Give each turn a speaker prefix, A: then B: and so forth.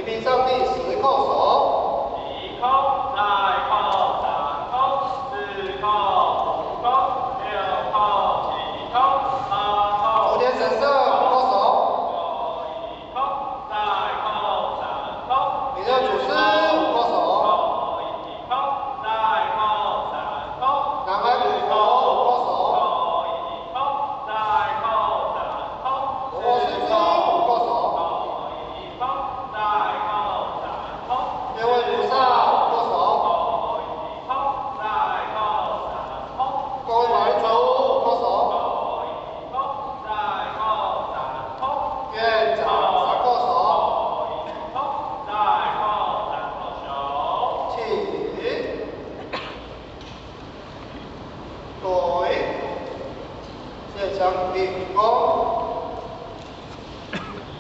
A: 稟上帝十叩首。
B: 一叩，二叩，三叩，四叩，五叩，六叩，七叩，八叩。
A: 普天神聖五叩首。
B: 一叩，二叩，三叩。
A: 彌勒祖師五叩首。
B: 一叩，二叩，三叩。
A: 南海古佛五叩首。
B: 一叩，二叩，三叩。
A: 摩訶師尊五叩首。
B: 一叩，二叩，三叩。
A: 願為菩薩五叩首。
B: 一叩，二叩，三叩。
A: 各位法輪主五叩首。
B: 一叩，二叩，三叩。
A: 院長三叩首。
B: 一叩，二叩，三叩首。
A: 起。對，獻香禮畢，鞠躬。